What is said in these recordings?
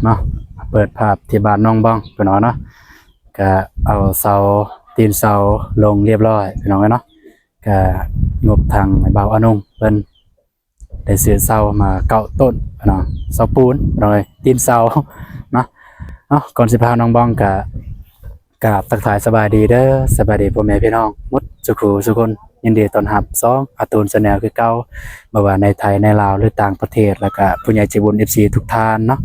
ເນາະ ເປີດພາບທີ່ບ້ານໜອງບອງ ພີ່ນ້ອງເນາະ ກະເອົາເສົາ ຕີນເສົາລົງລຽບຮ້ອຍ ພີ່ນ້ອງເອີຍເນາະ. ກະງົບທາງອ້າຍບ່າວອານົງເພິ່ນໄດ້ຊື້ເສົາມາເກົ້າຕົ້ນເນາະ ເສົາປູນ ພີ່ນ້ອງເອີຍ ຕີນເສົາເນາະ. ເນາະ ກ່ອນຊິພານ້ອງບອງກະ ກາບທັກທາຍສະບາຍດີເດີ ສະບາຍດີພໍ່ແມ່ພີ່ນ້ອງໝົດສູ່ຄູ່ສູ່ຄົນ. ຍິນດີຕ້ອນຮັບຊ່ອງອາຕູນແຊນແນວຄືເກົ່າ ບໍ່ວ່າໃນໄທ ໃນລາວ ຫຼື ຕ່າງປະເທດ ແລ້ວກະຜູ້ໃຫຍ່ໃຈບຸນ ເອັຟຊີ ທຸກທ່ານເນາະ.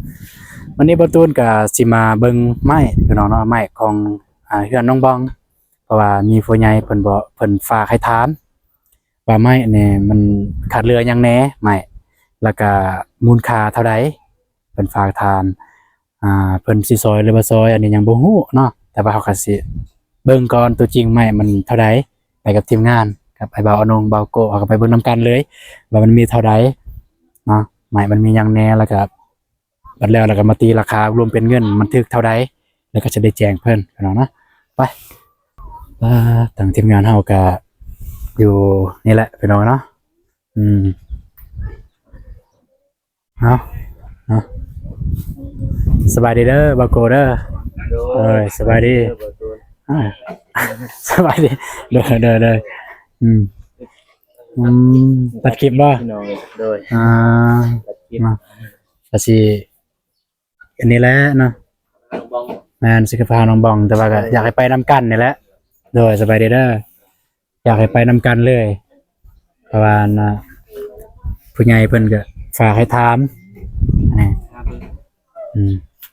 ວັນນີ້ບ່າວຕູນກະຊິມາເບິ່ງໄມ້ ພີ່ນ້ອງເນາະ ໄມ້ຂອງ ອ່າ ເຮືອນນ້ອງບອງ ເພາະວ່າມີຜູ້ໃຫຍ່ເພິ່ນບອກ ເພິ່ນຝາກໃຫ້ຖາມວ່າໄມ້ນີ້ມັນຂາດເຫຼືອຫຍັງແດ່ ໄມ້ ແລ້ວກະມູນຄ່າເທົ່າໃດ ເພິ່ນຝາກຖາມ. ອ່າ ເພິ່ນຊິຊ່ອຍ ຫຼື ບໍ່ຊ່ອຍ ອັນນີ້ຍັງບໍ່ຮູ້ເນາະ ແຕ່ວ່າເຮົາກະຊິເບິ່ງກ່ອນ ຕົວຈິງໄມ້ມັນເທົ່າໃດ ໄປກັບທີມງານ ກັບອ້າຍບ່າວອານົງ ບ່າວໂກ ເຮົາກະໄປເບິ່ງນຳກັນເລີຍວ່າມັນມີເທົ່າໃດເນາະ ໄມ້ມັນມີຫຍັງແດ່ ແລ້ວກະ ບັດແລ້ວ ແລ້ວກະມາຕີລາຄາລວມເປັນເງິນມັນຖືກເທົ່າໃດ ແລ້ວກະຈະໄດ້ແຈ້ງເພິ່ນ ພີ່ນ້ອງເນາະ. ໄປ ອ່າ ທາງທີມງານເຮົາກະຢູ່ນີ້ແຫຼະ ພີ່ນ້ອງເນາະ. ອືມ ເອົາ ເນາະ ສະບາຍດີເດີ ບ່າວໂກເດີ. ໂດຍ ເອີຍ ສະບາຍດີ ເດີ ບ່າວໂກ. ອ່າ ສະບາຍດີ ໂດຍ ໂດຍ ໂດຍ. ອືມ ອືມ ຕັດຄລິບບໍ່? ພີ່ນ້ອງ ໂດຍ ອ່າ ຕັດຄລິບ ມາ ກະຊິ ອັນນີ້ແຫຼະເນາະ ນ້ອງບອງ. ແມ່ນ ຊິຂຶ້ນໄປຫານ້ອງບອງ ແຕ່ວ່າກະ ເອີ ຢາກໃຫ້ໄປນຳກັນນີ້ແຫຼະ. ໂດຍ ສະບາຍດີເດີ ຢາກໃຫ້ໄປນຳກັນເລີຍ ເພາະວ່າ ອັນນ່າ ຜູ້ໃຫຍ່ເພິ່ນກະຝາກໃຫ້ຖາມ ອືມ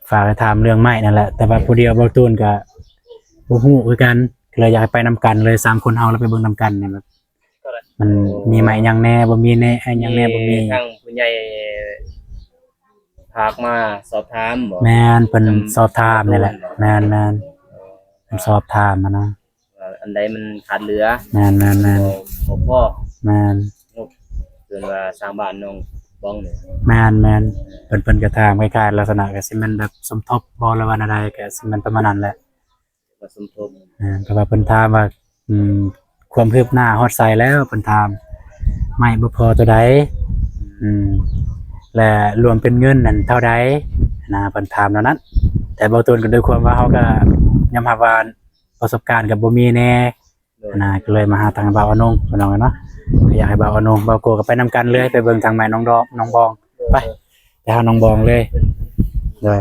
ຝາກໃຫ້ຖາມເລື່ອງໄມ້ນັ້ນແຫຼະ ແຕ່ວ່າຜູ້ດຽວບ່າວຕູນກະບໍ່ຮູ້ຄືກັນ ກະເລີຍຢາກໃຫ້ໄປນຳກັນເລີຍ ສາມຄົນເຮົາ ແລ້ວໄປເບິ່ງນຳກັນນີ້ ແບບ ມັນມີໄມ້ຫຍັງແດ່ ບໍ່ມີແດ່ ຫຍັງແດ່ ບໍ່ມີ. ທາງຜູ້ໃຫຍ່ຝາກມາສອບຖາມບໍ? ແມ່ນ ເພິ່ນສອບຖາມນີ້ແຫຼະ. ແມ່ນໆ ເພິ່ນສອບຖາມຫັ້ນນະ ວ່າອັນໃດມັນຂາດເຫຼືອ. ແມ່ນໆໆ ບໍ່ພໍ. ແມ່ນ ງົບ ເພິ່ນວ່າສ້າງບ້ານນ້ອງບອງນີ້. ແມ່ນໆ ເພິ່ນ ເພິ່ນກະຖາມຄ້າຍໆ ລັກສະນະກະຊິແມ່ນແບບສົມທົບບໍ ຫຼືວ່າແນວໃດ ກະຊິແມ່ນປະມານນັ້ນແຫຼະ. ມາສົມທົບ ແມ່ນ ເພາະວ່າເພິ່ນຖາມວ່າ ອືມ ຄວາມຄືບໜ້າຮອດໃສແລ້ວ ເພິ່ນຖາມ ໄມ້ບໍ່ພໍເທົ່າໃດ ອືມ ແລະ ລວມເປັນເງິນນັ້ນເທົ່າໃດນະ ເພິ່ນຖາມແນວນັ້ນ. ແຕ່ບ່າວຕູນກະດ້ວຍຄວາມວ່າເຮົາກະຍອມຮັບວ່າປະສົບການກະບໍ່ມີແດ່ ໂດຍ ນະ ກະເລີຍມາຫາທາງບ່າວອານົງ ພີ່ນ້ອງເນາະ. ກະຢາກໃຫ້ບ່າວອານົງ ບ່າວໂກກະໄປນຳກັນເລີຍ ໄປເບິ່ງທາງໄມ້ນ້ອງດອກ ນ້ອງບອງ. ໂດຍ ໄປ ໄປຫານ້ອງບອງເລີຍ. ໂດຍ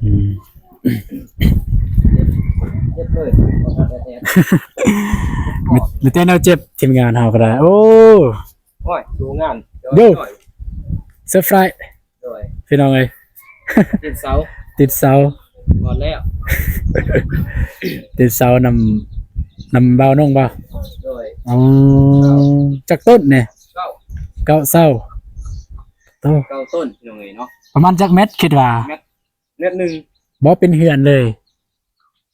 ອືມ ເຈັບເລີຍ ມີ ມີແຕ່ແນວເຈັບ ທີມງານເຮົາກະໄດ້. ໂອ້ ໂອ້ຍ ດູງານ ໂດຍ ເຊີໄພຣສ໌ ໂດຍ ພີ່ນ້ອງເອີຍ ຕິດເສົາ ຕິດເສົາ ຮອດແລ້ວ ຕິດເສົານຳ ນຳບ່າວນົງບໍ່? ໂດຍ ອໍ ຈັກຕົ້ນນີ້? ເກົ້າ ເກົ້າເສົາ ໂຕ ເກົ້າຕົ້ນ ພີ່ນ້ອງເອີຍເນາະ. ປະມານຈັກແມັດຄິດວ່າ? ແມັດ ແມັດໜຶ່ງ ບໍ່ເປັນເຮືອນເລີຍ.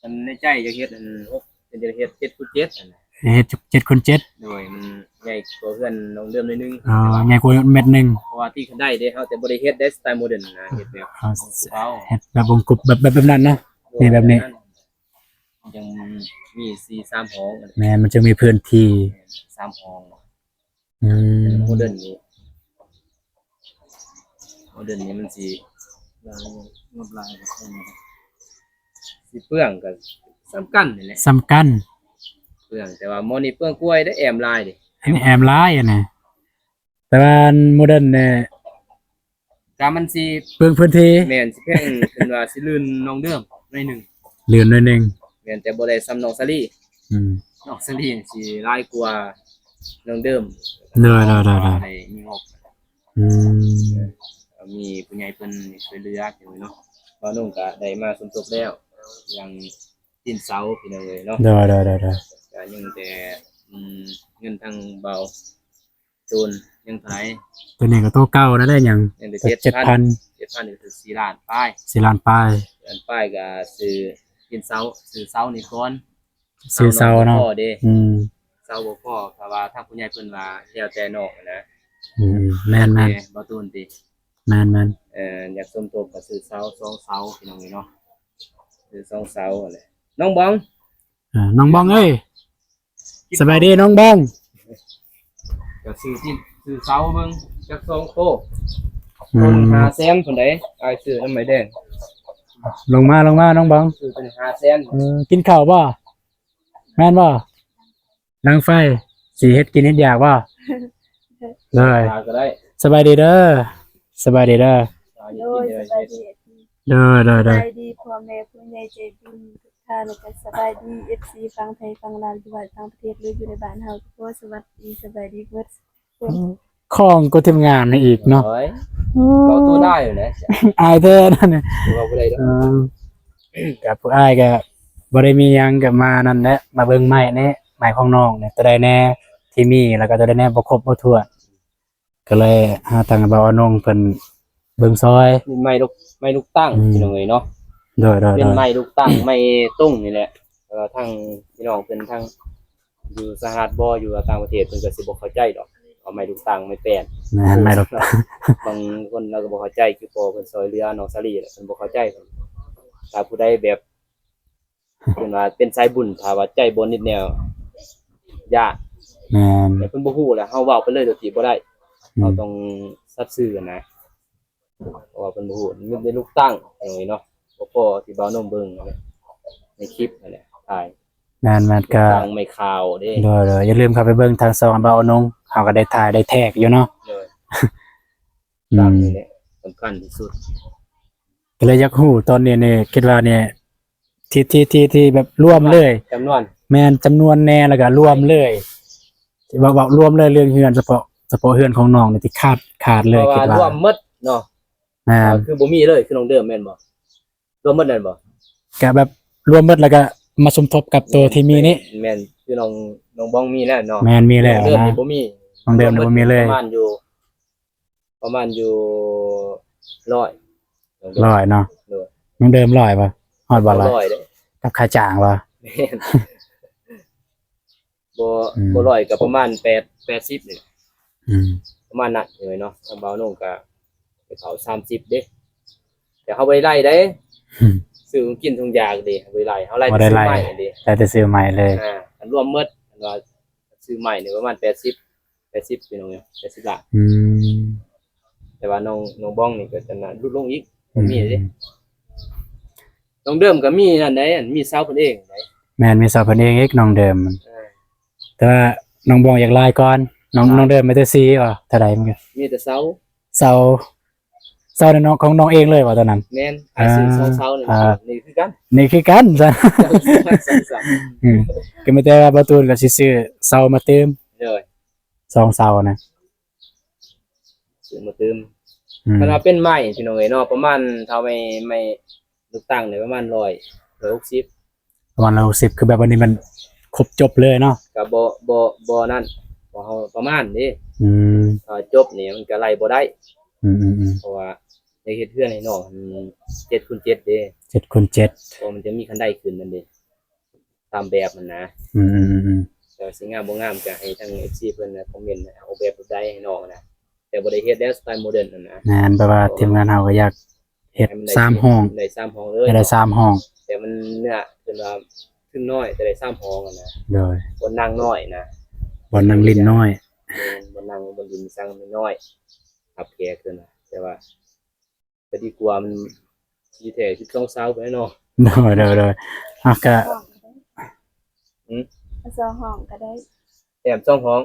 ອັນໃນໃຈຢາກເຮັດອັນຫົກ ເປັນ ຢາກເຮັດເຈັດຄູນເຈັດຫັ້ນນະ ເຮັດເຈັດຄູນເຈັດ. ໂດຍ ມັນໃຫຍ່ກວ່າເຮືອນນ້ອງເດີມໜ້ອຍໜຶ່ງ. ອໍ ແຕ່ວ່າໃຫຍ່ກວ່າແມັດໜຶ່ງ ເພາະວ່າທີ່ຄັນໄດ້ເດ້ ເຮົາແຕ່ບໍ່ໄດ້ເຮັດໄດ້ສະໄຕໂມເດີນນະ ເຮັດແບບ ອໍ ຂອງເຂົາ ເຮັດແບບວົງກົບ ແບບ ແບບ ແບບນັ້ນເນາະ. ໂດຍ ນີ້ແບບນີ້ ແບບນັ້ນ ມັນຈັ່ງມີສີ່ສາມຫ້ອງ. ແມ່ນ ມັນຈຶ່ງມີພື້ນທີ່ ແມ່ນ ສາມຫ້ອງ. ອືມ ໂມເດີນນີ້ ໂມເດີນນີ້ມັນຊິ ລາຍ ງົບລາຍ ຊິເປືອງກະສ່ຳກັນນີ້ແຫຼະ ສ່ຳກັນ ເປືອງ. ແຕ່ວ່າໝໍນີ້ເປືອງກວ່າເດ້ ແອ້ມລາຍເດ້ ອັນນີ້ແອ້ມລາຍອັນນີ້. ແຕ່ວ່າໂມເດີນນີ້ ກະມັນຊິເປືອງພື້ນທີ່. ແມ່ນ ຊິແພງ ເພິ່ນວ່າຊິລື່ນນ້ອງເດີມໜ້ອຍໜຶ່ງ ລື່ນໜ້ອຍໜຶ່ງ. ແມ່ນ ແຕ່ບໍ່ໄດ້ສ່ຳນ້ອງສາລີ. ອືມ ນ້ອງສາລີຊິຫຼາຍກວ່ານ້ອງເດີມ. ໂດຍ ໂດຍ ໂດຍ ໂດຍ ໄດ້ມີງົບ. ອືມ ມີຜູ້ໃຫຍ່ເພິ່ນຊ່ວຍເຫຼືອເນາະ. ບ່າວນົງກະໄດ້ມາສົມທົບແລ້ວ ຢ່າງຕີນເສົາ ພີ່ນ້ອງເອີຍເນາະ. ໂດຍ ໂດຍ ໂດຍ ໂດຍ ກະຍັງແຕ່ ອືມ ເງິນທາງບ່າວ ໂຕນຍັງເທົ່າໃດ? ໂຕນີ້ກະໂຕເກົ່ານັ້ນແຫຼະ ຍັງ ຍັງແຕ່ ເຈັດ ເຈັດພັນ ເຈັດພັນ ກະຖືກສີ່ລ້ານປາຍ ສີ່ລ້ານປາຍ ສີ່ລ້ານປາຍ. ກະຊື້ຕີນເສົາ ຊື້ເສົານີ້ກ່ອນ ຊື້ເສົາເນາະ. ເສົາບໍ່ພໍເດ້ ອືມ ເສົາບໍ່ພໍ ຖ້າວ່າທາງຜູ້ໃຫຍ່ເພິ່ນວ່າແລ້ວແຕ່ນ້ອງຫັ້ນນະ. ອືມ ແມ່ນໆ ແຕ່ບ່າວຕູນຕິ ແມ່ນໆ ເອີ ຢາກສົມທົບກະຊື້ເສົາສອງເສົາ ພີ່ນ້ອງເອີຍເນາະ ຊື້ສອງເສົາຫັ້ນແຫຼະ. ນ້ອງບອງ ເອີ ນ້ອງບອງເອີຍ ສະບາຍດີນ້ອງບອງ. ກະຊື້ທີ່ ຊື້ເສົາເບິ່ງຈັກສອງໂຕ. ອືມ ຕົ້ນຫ້າແສນພຸ້ນໃດ໋ ອ້າຍຊື້ນຳໄມ້ແດງ. ລົງມາ ລົງມາ ນ້ອງບອງ ຊື້ໂຕນີ້ຫ້າແສນ. ເອີ ກິນເຂົ້າບໍ່? ແມ່ນບໍ່? ດັງໄຟ ຊິເຮັດກິນເຮັດຢາກບໍ່? ໂດຍ ສະບາຍດີເດີ ສະບາຍດີເດີ. ໂດຍ ສະບາຍດີ ໂດຍ ໂດຍ ໂດຍ ສະບາຍດີພໍ່ແມ່ຜູ້ໃຫຍ່ໃຈບຸນທຸກທ່ານ ແລະ ກະສະບາຍດີເອັຟຊີຝັ່ງໄທຝັ່ງລາວ ຢູ່ບ້ານຕ່າງປະເທດ ຫຼື ຢູ່ໃນບ້ານເຮົາ ກໍຂໍສະຫວັດດີ ສະບາຍດີເບິດ. ຂອງກໍທີມງານນີ້ອີກເນາະ. ໂອ້ຍ ເວົ້າໂຕໄດ້ຢູ່ນະ ອາຍແທ້ນັ້ນນະ ເວົ້າບໍ່ໄດ້ດອກ. ເອີ ກັບພວກອ້າຍກໍບໍ່ໄດ້ມີຫຍັງ ກໍມານັ້ນແຫຼະ ມາເບິ່ງໄມ້ແດ່ ໄມ້ຂອງນ້ອງນີ້ ໂຕໃດແດ່ທີ່ມີ ແລ້ວກໍໂຕໃດແດ່ບໍ່ຄົບບໍ່ຖ້ວນ ກໍເລີຍຫາທາງບ່າວອານົງເພິ່ນເບິ່ງຊ່ອຍ. ມີໄມ້ລູກ ໄມ້ລູກຕັ້ງ ອືມ ພີ່ນ້ອງເອີຍເນາະ. ໂດຍ ໂດຍ ເປັນ ໂດຍ ໄມ້ລູກຕັ້ງ ໄມ້ຕົງນີ້ແຫຼະ ແຕ່ວ່າທາງພີ່ນ້ອງເພິ່ນ ທາງຢູ່ສະຫະລັດບໍ ຢູ່ຕ່າງປະເທດ ເພິ່ນກໍຊິບໍ່ເຂົ້າໃຈດອກ ເອົາໄມ້ລູກຕັ້ງ ໄມ້ແປ້ນ. ແມ່ນ ໄມ້ລູກຕັ້ງ ບາງຄົນລາວກໍບໍ່ເຂົ້າໃຈ ຄືພໍເພິ່ນຊ່ອຍເຫຼືອນ້ອງສາລີແຫຼະ ເພິ່ນບໍ່ເຂົ້າໃຈ. ຖ້າຜູ້ໃດແບບ ເພິ່ນວ່າເປັນສາຍບຸນ ຖ້າວ່າໃຈບໍ່ນິດແນວ ຢ້ານ. ແມ່ນ ແຕ່ເພິ່ນບໍ່ຮູ້ແຫຼະ ເຮົາເວົ້າໄປເລີຍໂດຍທີ່ບໍ່ໄດ້. ອືມ ເຮົາຕ້ອງສັດຊື່ນະ ເພາະວ່າເພິ່ນບໍ່ຮູ້ ມີແຕ່ລູກຕັ້ງເນາະ ບໍ່ພໍທີ່ບ່າວນົງເບິ່ງໃນຄລິບຫັ້ນແຫຼະ ຖ່າຍ. ແມ່ນໆ ກໍ ຕັ້ງໄມ້ຂາວເດ້. ໂດຍໆ ຢ່າລືມເຂົ້າໄປເບິ່ງທາງຊ່ອງບ່າວນົງ ເຮົາກໍໄດ້ຖ່າຍໄດ້ແທກຢູ່ເນາະ. ໂດຍ ອືມ ຕັ້ງນີ້ແຫຼະສຳຄັນທີ່ສຸດ. ກໍເລີຍຢາກຮູ້ຕອນນີ້ນີ້ ຄິດວ່ານີ້ ທີ່ ທີ່ ທີ່ ທີ່ແບບລວມເລີຍ ຈຳນວນ ແມ່ນ ຈຳນວນແດ່ ແລ້ວກໍລວມເລີຍ ເວົ້າ ເວົ້າລວມເລີຍ ເລື່ອງເຮືອນ ສະເພາະ ສະເພາະເຮືອນຂອງນ້ອງນີ້ທີ່ຂາດ ຂາດເລີຍ ເພາະວ່າ ຄິດວ່າລວມໝົດເນາະ. ແມ່ນ ກໍຄືບໍ່ມີເລີຍ ຄືນ້ອງເດີມແມ່ນບໍ່? ລວມໝົດແມ່ນບໍ່? ກໍແບບລວມໝົດ ແລ້ວກໍມາສົມທົບກັບໂຕທີ່ມີນີ້. ແມ່ນ ຄືນ້ອງ ນ້ອງບອງມີແລ້ວເນາະ. ແມ່ນ ມີແລ້ວ ນ້ອງເດີມນີ້ບໍ່ມີ ນ້ອງເດີມນີ້ບໍ່ມີເລີຍ ປະມານຢູ່ ປະມານຢູ່ຮ້ອຍ ຮ້ອຍເນາະ. ໂດຍ ນ້ອງເດີມຮ້ອຍບໍ່? ຮອດບໍ່ຮ້ອຍ? ຮ້ອຍເດ້ ກັບຄ່າຈ້າງບໍ່? ແມ່ນ ບໍ່ ອືມ ບໍ່ຮ້ອຍກໍປະມານແປດ ແປດສິບນີ້. ອືມ ປະມານນັ້ນເລີຍເນາະ. ທາງບ່າວນົງກໍໄປເຂົ້າສາມສິບເດ້ ແຕ່ເຮົາບໍ່ໄດ້ໄລ່ເດ້. ອືມ ຊື້ຂອງກິນທຸກຢ່າງເດ້ ບໍ່ໄດ້ໄລ່ ເຮົາໄລ່ແຕ່ຊື້ໄມ້ເດ້ ໄດ້ແຕ່ຊື້ໄມ້ເລີຍ. ອ່າ ອັນລວມໝົດ ອັນວ່າຊື້ໄມ້ນີ້ປະມານແປດສິບ ແປດສິບ ພີ່ນ້ອງເອີຍ ແປດສິບລ້ານ. ອືມ ແຕ່ວ່ານ້ອງ ນ້ອງບອງນີ້ກໍຈະໜ້າຫຼຸດລົງອີກ. ອືມ ມີເດ້ ນ້ອງເດີມກໍມີນັ້ນໄດ໋ ອັນມີເສົາເພິ່ນເອງໄດ໋. ແມ່ນ ມີເສົາເພິ່ນເອງອີກ ນ້ອງເດີມ. ເອີ ແຕ່ວ່ານ້ອງບອງຢາກຫຼາຍກ່ອນ ນ້ອງ ຫຼາຍ ນ້ອງເດີມມີແຕ່ສີ່ບໍ່ ເທົ່າໃດມັນກໍ ມີແຕ່ເສົາ ເສົາ ເສົານັ້ນເນາະ ຂອງນ້ອງເອງເລີຍບໍ່ຕອນນັ້ນ? ແມ່ນ ອ່າ ຊື້ສອງເສົານີ້ ອ່າ ນີ້ຄືກັນ ນີ້ຄືກັນຊະ. ອືມ ກໍມີແຕ່ວ່າບ່າວຕູນກໍຊິຊື້ເສົາມາຕື່ມ. ໂດຍ ສອງເສົານະ ຊື້ມາຕື່ມ. ອືມ ຄັນວ່າເປັນໄມ້ ພີ່ນ້ອງເອີຍເນາະ ປະມານ ຖ້າໄມ້ ໄມ້ລູກຕັ້ງນີ້ປະມານຮ້ອຍ ຮ້ອຍຫົກສິບ ປະມານຮ້ອຍຫົກສິບ ຄືແບບວ່ານີ້ມັນຄົບຈົບເລີຍເນາະ. ກໍບໍ່ ບໍ່ ບໍ່ນັ້ນ ເພາະເຮົາປະມານເດ້. ອືມ ຖ້າຈົບນີ້ມັນກໍໄລ່ບໍ່ໄດ້. ອືມໆໆ ເພາະວ່າໄດ້ເຮັດເຮືອນໃຫ້ນ້ອງເຈັດຄູນເຈັດເດ້ ເຈັດຄູນເຈັດ ເພາະມັນຈະມີຄັນໄດຂຶ້ນນັ້ນເດ້ ຕາມແບບຫັ້ນນະ. ອືມໆໆໆ ແຕ່ວ່າຊິງາມບໍ່ງາມກໍໃຫ້ທາງເອັຟຊີເພິ່ນນະຄອມເມັນ ອອກແບບແບບໃດໃຫ້ນ້ອງນະ ແຕ່ບໍ່ໄດ້ເຮັດແລ້ວສະໄຕລ໌ໂມເດີນຫັ້ນນະ. ແມ່ນ ແບບວ່າທີມງານເຮົາກໍຢາກເຮັດສາມຫ້ອງ ໃຫ້ໄດ້ສາມຫ້ອງເລີຍ ໃຫ້ໄດ້ສາມຫ້ອງ ແຕ່ມັນເນື້ອເພິ່ນວ່າທຶນນ້ອຍ ແຕ່ໄດ້ສາມຫ້ອງຫັ້ນນະ. ໂດຍ ບ່ອນນັ່ງນ້ອຍນະ ບ່ອນນັ່ງຫຼິ້ນນ້ອຍ. ແມ່ນ ບ່ອນນັ່ງບ່ອນຫຼິ້ນສັງນ້ອຍ ຮັບແຂກເພິ່ນນະ ແຕ່ວ່າ ກໍດີກວ່າມັນຊິແທ້ສິບສອງເສົາພຸ້ນແຫຼະເນາະ. ໂດຍ ໂດຍ ໂດຍ ອ່ະ ກະ ຫ້ອງກໍໄດ້ ຫືມ ເອົາສອງຫ້ອງກໍໄດ້ ແຖມສອງຫ້ອງ.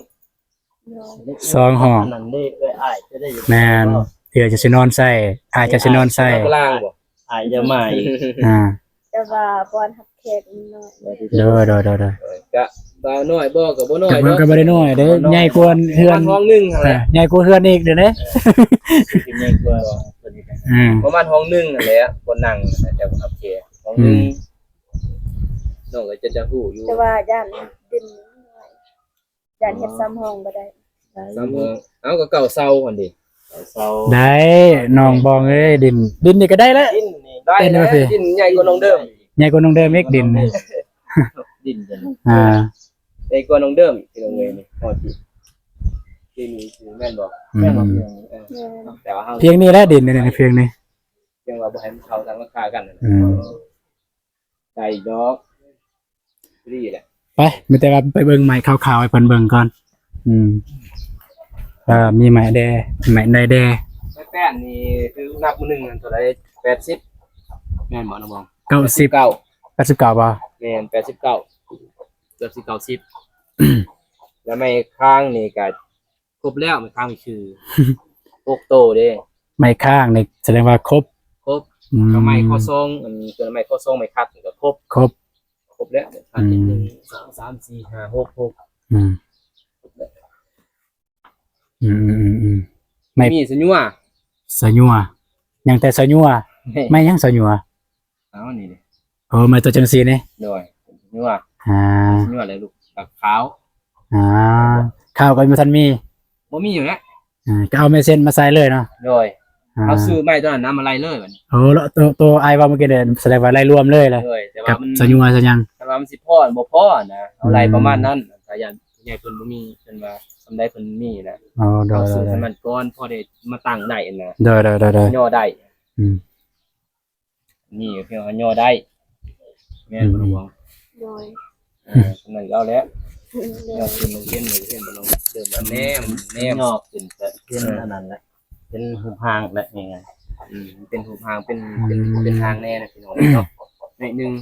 ໂດຍ ສອງຫ້ອງ ອັນນັ້ນເດ້ ເອື້ອຍອ້າຍຈະໄດ້ຢູ່. ແມ່ນ ເອື້ອຍຈະຊິນອນໃສ່ ອ້າຍຈະຊິນອນໃສ່ ຕາງລ່າງບໍ່? ອ້າຍຈະມາອີກ ອ່າ ແຕ່ວ່າບ່ອນຮັບແຂກມັນນ້ອຍ. ໂດຍ ໂດຍ ໂດຍ ໂດຍ ເອີ ກະ ບໍ່ນ້ອຍບໍ່ ກໍບໍ່ນ້ອຍ ກະມັນກໍບໍ່ໄດ້ນ້ອຍເດ້ ບໍ່ນ້ອຍ ໃຫຍ່ກວ່າເຮືອນ ປະມານຫ້ອງໜຶ່ງຫັ້ນແຫຼະ ອ່າ ໃຫຍ່ກວ່າເຮືອນອີກເດ້. ເອີ ປະມານຫ້ອງໜຶ່ງຫັ້ນແຫຼະ ບ່ອນນັ່ງ ແຕ່ບໍ່ຮັບແຂກ ຫ້ອງໜຶ່ງ. ອືມ ນ້ອງກໍຈະ ຈະຮູ້ຢູ່ ແຕ່ວ່າຢ້ານດິນ ຢ້ານເຮັດສາມຫ້ອງບໍ່ໄດ້. ສາມຫ້ອງ ເອົາ ກໍເກົ້າເສົາຫັ້ນເດ ເກົ້າເສົາ ໄດ້ ນ້ອງບອງເອີຍ ດິນ ດິນນີ້ກໍໄດ້ແລ້ວ ດິນນີ້ໄດ້ແລ້ວ ດິນໃຫຍ່ກວ່ານ້ອງເດີມ ໃຫຍ່ກວ່ານ້ອງເດີມອີກ ດິນນີ້ ດິນ ອ່າ ໃຫຍ່ກວ່ານ້ອງເດີມອີກ ພີ່ນ້ອງເອີຍ ນີ້ ຮອດທີ່ ທີ່ນີ້ຄືແມ່ນບໍ່? ອືມ ແມ່ນບໍ່? ເອີ ແມ່ນ ແຕ່ວ່າເຮົາ ພຽງນີ້ແຫຼະ ດິນນີ້ ພຽງນີ້ ຈັ່ງວ່າບໍ່ໃຫ້ມັນເຂົ້າທາງລາຄາກັນ. ອືມ ໄດ້ດອກ ດີແຫຼະ ໄປ ມີແຕ່ວ່າໄປເບິ່ງໄມ້ຂາວໆໃຫ້ເພິ່ນເບິ່ງກ່ອນ. ອືມ ເອີ ມີໄມ້ແດ່ ໄມ້ໃດແດ່ ໄມ້ ແປ້ນນີ້ຄືນັບມື້ໜຶ່ງຫັ້ນເທົ່າໃດ? ແປດສິບ ແມ່ນບໍ່ນ້ອງບອງ? ເກົ້າສິບ ແປດສິບເກົ້າ ແປດສິບເກົ້າບໍ່? ແມ່ນ ແປດສິບເກົ້າ ເກືອບຊິເກົ້າສິບ ແລ້ວໄມ້ຄ້າງນີ້ກະຄົບແລ້ວ ໄມ້ຄ້າງນີ້ຄືຫົກໂຕເດ້. ໄມ້ຄ້າງນີ້ສະແດງວ່າຄົບ ຄົບ ອືມ ແລ້ວໄມ້ຂໍ້ສອງ ອັນ ຕົວໄມ້ຂໍ້ສອງ ໄມ້ຂັດນີ້ກະຄົບ ຄົບ ຄົບແລ້ວ ອືມ ໜຶ່ງ ສອງ ສາມ ສີ່ ຫ້າ ຫົກ ຫົກ ອືມ ຄົບແລ້ວ. ອືມໆໆໆ ໄມ້ ມີສະຍົວ ສະຍົວ ຍັງແຕ່ສະຍົວ ແມ່ນ ໄມ້ຫຍັງສະຍົວ? ເອົານີ້ເດ້ ໂອ້ ໄມ້ຕົວຈັ່ງຊີ້ນີ້ ໂດຍ ສະຍົວ ອ່າ ສະຍົວແລ້ວລູກ ດາກຂາວ ອ່າ ຂາວກໍບໍ່ທັນມີ ບໍ່ມີຢູ່ແລ້ວ ອ່າ ກໍເອົາໄມ້ເສັ້ນມາໃສ່ເລີຍເນາະ ໂດຍ ອ່າ ເຮົາຊື້ໄມ້ຕົວນັ້ນນຳມາໄລ່ເລີຍບັດນີ້ ໂອ້ ໂຕ ໂຕອ້າຍເວົ້າເມື່ອກີ້ນີ້ ສະແດງວ່າໄລ່ລວມເລີຍລະ ໂດຍ ແຕ່ວ່າ ກັບ ມັນ ສະຍົວສະຫຍັງ ແຕ່ວ່າມັນຊິພໍບໍ່ພໍນະ ເຮົາໄລ່ ອືມ ປະມານນັ້ນ ຖ້າຢ້ານ ໃຫຍ່ເພິ່ນບໍ່ມີ ເພິ່ນວ່າສ່ຳໃດເພິ່ນມີນະ ອໍ ໂດຍ ເຮົາຊື້ສ່ຳນັ້ນກ່ອນ ພໍໄດ້ມາຕັ້ງໄດ້ນະ ໂດຍໆໆໆ ຍໍໄດ້ ອືມ ນີ້ກໍຄືເຮົາຍໍໄດ້ ແມ່ນບໍ່ ອືມ ຫຼວງ? ໂດຍ ເອີ ສ່ຳນັ້ນກໍເອົາແລ້ວ ໂດຍ ຍໍຂຶ້ນລົງເຮັດ ເລີ່ມແນມ ແນມ ຍໍຂຶ້ນ ກໍເປັນ ເອີ ອັນນັ້ນແຫຼະ ເປັນຮູບຮ່າງແຫຼະ ງ່າຍໆ ອືມ ເປັນຮູບຮ່າງ ເປັນ ເປັນ ອືມ ເປັນຮ່າງແນ່ນະ ພີ່ນ້ອງເນາະ ໜ້ອຍໜຶ່ງ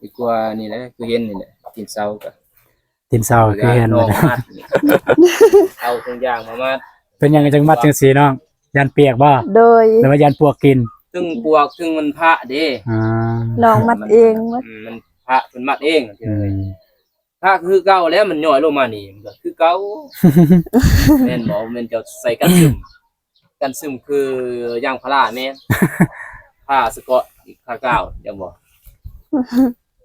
ດີກວ່ານີ້ແຫຼະ ຄືເຫັນນີ້ແຫຼະ ຕີນເສົາກໍ ຕີນເສົາຄືເຫັນ ເອົາທຸກຢ່າງມາມັດ ເປັນຫຍັງຈັ່ງມັດຈັ່ງຊີ້ນ້ອງ? ຢ້ານປຽກບໍ່? ໂດຍ ຫຼືວ່າຢ້ານປວກກິນ? ເຖິງປວກເຖິງມັນພະເດ້ ອ່າ ນ້ອງມັດເອງໝົດ ອືມ ມັນພະເພິ່ນມັດເອງ ອືມ ພະຄືເກົ່າແລ້ວ ມັນຍ້ອຍລົງມານີ້ ມັນກໍຄືເກົ່າ ແມ່ນບໍ່? ແມ່ນເຈົ້າໃສ່ກັນຊຶມ ກັນຊຶມຄືຢາງພາລາແມ່ນ ຜ້າສະກອດ ຜ້າກາວ ຈຳບໍ່?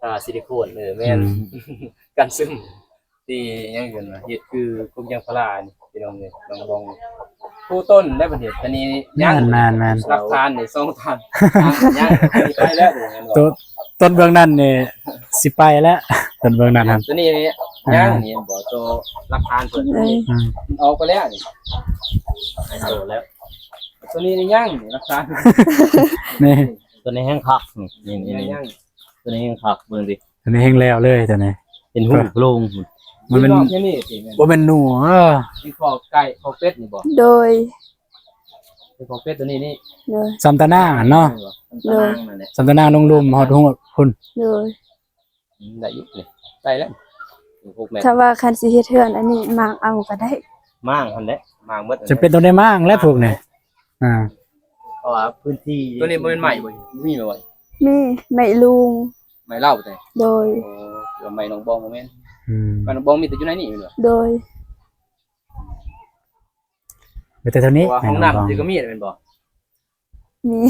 ຜ້າຊິລິໂຄນ ເອີ ແມ່ນ ອືມ ກັນຊຶມ ທີ່ຫຍັງເອີ້ນວ່າ ເຮັດຄືກົກຢາງພາລານີ້ ພີ່ນ້ອງເອີຍ ນ້ອງບອງ ຜູ້ຕົ້ນໄດ້ປະເທດ ຕອນນີ້ຍັງ ແມ່ນໆໆ ຫຼັກຖານນີ້ສອງທ່ານ ຍັງ ໄປແລ້ວ ແມ່ນບໍ່? ຕົ້ນເບື້ອງນັ້ນນີ້ຊິໄປແລ້ວ ຕົ້ນເບື້ອງນັ້ນຫັ້ນ ຕົວນີ້ຍັງ ອ່າ ນີ້ບໍ່ ຕົວຫຼັກຖານເພິ່ນ ອືມ ອອກໄປແລ້ວນີ້ ໄປໂຕແລ້ວ ຕົວນີ້ຍັງນີ້ຫຼັກຖານ ນີ້ ຕົວນີ້ແຮງຄັກ ນີ້ ນີ້ ນີ້ ນີ້ ຍັງ ຕົວນີ້ແຮງຄັກ ເບິ່ງຕິ ຕົວນີ້ແຮງແລ້ວເລີຍ ຕົວນີ້ເປັນຮູໂພງ ມັນເປັນ ບໍ່ແມ່ນໜູ ເອີ ມີຄອກໄກ່ ຄອກເປັດນີ້ບໍ່? ໂດຍ ເປັນຂອງເປັດຕົວນີ້ນີ້ ໂດຍ ສ່ຳຕານາງຫັ້ນເນາະ ສ່ຳຕານາງນັ້ນແຫຼະ ສ່ຳຕານາງລົງລຸ່ມຮອດຮວດພຸ້ນ ໂດຍ ອືມ ໄດ້ຢູ່ນີ້ ໄດ້ແລ້ວ ຫົກແມັດ ຖ້າວ່າຄັນຊິເຮັດເຮືອນອັນນີ້ ມ້າງເອົາກໍໄດ້ ມ້າງຫັ້ນແຫຼະ ມ້າງໝົດ ຈຳເປັນຕ້ອງໄດ້ມ້າງແຫຼະພວກນີ້ ອ່າ ເພາະວ່າພື້ນທີ່ ຕົວນີ້ບໍ່ແມ່ນໄມ້ບໍ່? ມີໄມ້ບໍ່? ມີ ໄມ້ລຸງ ໄມ້ເຫຼົ່າແຕ່ ໂດຍ ໂອ້ ແຕ່ວ່າໄມ້ນ້ອງບອງບໍ່ແມ່ນ ອືມ ໄມ້ນ້ອງບອງມີແຕ່ຢູ່ໃນນີ້ແມ່ນບໍ່? ໂດຍ ມີແຕ່ເທົ່ານີ້ ເພາະວ່າຫ້ອງນ້ຳ ໃຫ້ນ້ອງບອງ ທີ່ກໍມີແມ່ນບໍ່? ມີ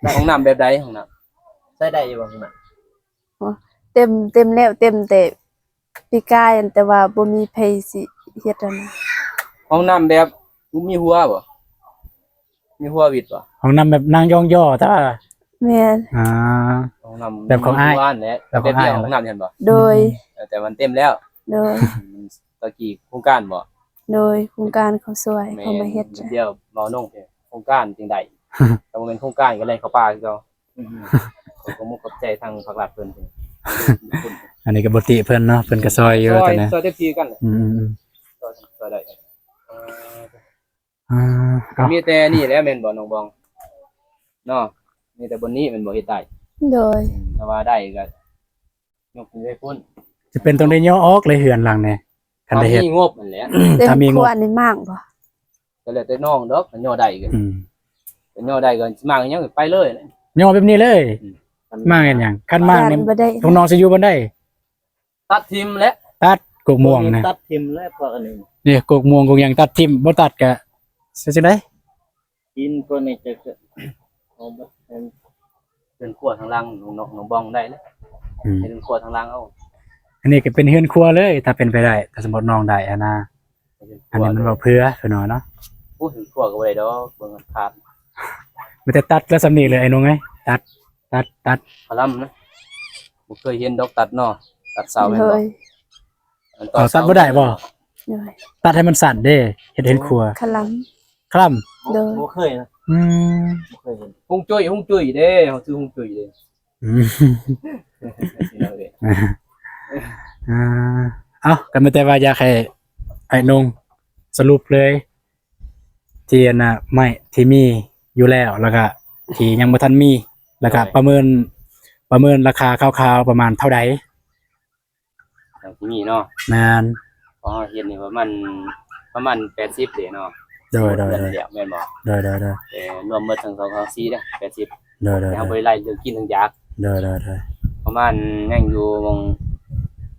ແລ້ວຫ້ອງນ້ຳແບບໃດ? ຫ້ອງນ້ຳໃຊ້ໄດ້ຢູ່ບໍ່? ຫ້ອງນ້ຳ ໂອ້ ເຕັມ ເຕັມແລ້ວ ເຕັມແຕ່ປີກາຍ ແຕ່ວ່າບໍ່ມີໃຜຊິເຮັດຫັ້ນນະ ຫ້ອງນ້ຳແບບບໍ່ມີຮົ້ວບໍ່? ມີຮົ້ວຫວິດບໍ່? ຫ້ອງນ້ຳແບບນັ່ງຍ້ອງຍໍ ແຕ່ວ່າ ແມ່ນ ອ່າ ຫ້ອງນ້ຳແບບຂອງອ້າຍ ມີຮົ້ວຫັ້ນແຫຼະ ແບບຂອງອ້າຍ ແບບດຽວຫ້ອງນ້ຳຫັ້ນບໍ່? ໂດຍ ເອີ ແຕ່ມັນເຕັມແລ້ວ ໂດຍ ອືມ ຕະກີ້ໂຄງການບໍ່? ໂດຍ ໂຄງການເຂົາຊ່ວຍ ແມ່ນ ເຂົາມາເຮັດ ດຽວເວົ້ານ້ອງ ໂຄງການຈຶ່ງໄດ້ ຖ້າບໍ່ແມ່ນໂຄງການກໍແລ່ນເຂົ້າປ່າຄືເກົ່າ ອືມ ຂໍຂອບອົກຂອບໃຈທາງພາກລັດເພິ່ນ ອັນນີ້ກໍບໍ່ຕິເພິ່ນເນາະ ເພິ່ນກໍຊ່ອຍຢູ່ ຊ່ອຍ ຕອນນີ້ ຊ່ອຍເຕັມທີ່ຄືກັນແຫຼະ ອືມໆໆ ຊ່ອຍ ຊ່ອຍໄດ້ ອ່າ ເອົາ ມີແຕ່ນີ້ແຫຼະແມ່ນບໍ່ນ້ອງບອງ ເນາະ ມີແຕ່ບ່ອນນີ້ແມ່ນບໍ່ເຮັດໄດ້? ໂດຍ ຖ້າວ່າໄດ້ກໍຍົກຂຶ້ນໄປພຸ້ນ ຈະເປັນຕ້ອງໄດ້ຍໍອອກເລີຍເຮືອນຫຼັງນີ້ ຄັນໄດ້ເຮັດ ຖ້າມີງົບຫັ້ນແຫຼະ ເຕັມ ຖ້າມີງົບ ຄວນນີ້ມ້າງບໍ່? ກໍແລ້ວແຕ່ນ້ອງດອກ ຄັນຍໍໄດ້ກໍ ອືມ ຄັນຍໍໄດ້ກໍຊິມ້າງຫຍັງ ໄປເລີຍ ຍໍແບບນີ້ເລີຍ ອືມ ມ້າງເຮັດຫຍັງ? ຄັນມ້າງນີ້ ພວກນ້ອງຊິຢູ່ບ່ອນໃດ? ຕັດຖິ້ມແຫຼະ ຕັດກົກມ່ວງນະ ຕັດຖິ້ມແຫຼະ ພວກອັນນີ້ ນີ້ກົກມ່ວງກົກຫຍັງຕັດຖິ້ມ ບໍ່ຕັດກະຊິຈັ່ງໃດ? ກິນພວກນີ້ຈະເກີດ ເອົາເບິດ ເຮືອນຄົວທາງຫຼັງນ້ອງ ນ້ອງບອງໄດ້ແຫຼະ ອືມ ເຮັດເຮືອນຄົວທາງຫຼັງເອົາ ອັນນີ້ກໍເປັນເຮືອນຄົວເລີຍ ຖ້າເປັນໄປໄດ້ ຖ້າສົມມຸດນ້ອງໄດ້ຫັ້ນນະ ເຮືອນຄົວ ອັນນີ້ມັນເວົ້າເພື່ອ ເພິ່ນວ່າເນາະ ໂອ້ ເຮືອນຄົວກໍບໍ່ໄດ້ດອກ ເບິ່ງຂາດ ມີແຕ່ຕັດແລ້ວສ່ຳນີ້ເລີຍ ໄອ້ໜຸ່ງເອີຍ ຕັດ ຕັດ ຕັດ ພະລຳນະ ບໍ່ເຄີຍເຫັນດອກຕັດເນາະ ຕັດເສົາແມ່ນບໍ່? ໂດຍ ເອົາ ຕັດບໍ່ໄດ້ບໍ່? ໂດຍ ຕັດໃຫ້ມັນສັ້ນເດ້ ເຮັດເຮືອນຄົວ ຄະລຳ ຄະລຳ ໂດຍ ບໍ່ເຄີຍນະ ອືມ ບໍ່ເຄີຍເຫັນ ຮົງຈຸ້ຍ ຮົງຈຸ້ຍເດ້ ເຮົາຊື່ຮົງຈຸ້ຍເດ້ ອືມ ອ່າ ເອົ້າ ກໍມີແຕ່ວ່າຢາກໃຫ້ອ້າຍນົງສະຫຼຸບເລີຍ ທີ່ອັນນ່າ ໄມ້ທີ່ມີຢູ່ແລ້ວ ແລ້ວກະທີ່ຍັງບໍ່ທັນມີ ແລ້ວກະປະເມີນ ປະເມີນລາຄາຄ່າວໆປະມານເທົ່າໃດ? ເທົ່າທີ່ມີເນາະ. ແມ່ນ. ເພາະເຮົາເຮັດນີ້ປະມານ ປະມານແປດສິບເດ້ເນາະ. ໂດຍໆໆ. ແມ່ນບໍ່? ໂດຍໆໆ. ແຕ່ລວມໝົດທັງສອງ ສອງ ສີ່ເດ້ ແປດສິບ. ໂດຍໆໆ. ແຕ່ເຮົາບໍ່ໄດ້ໄລ່ເລື່ອງກິນເລື່ອງຢາກ. ໂດຍໆໆ. ປະມານຍັງຢູ່ໝ່ອງ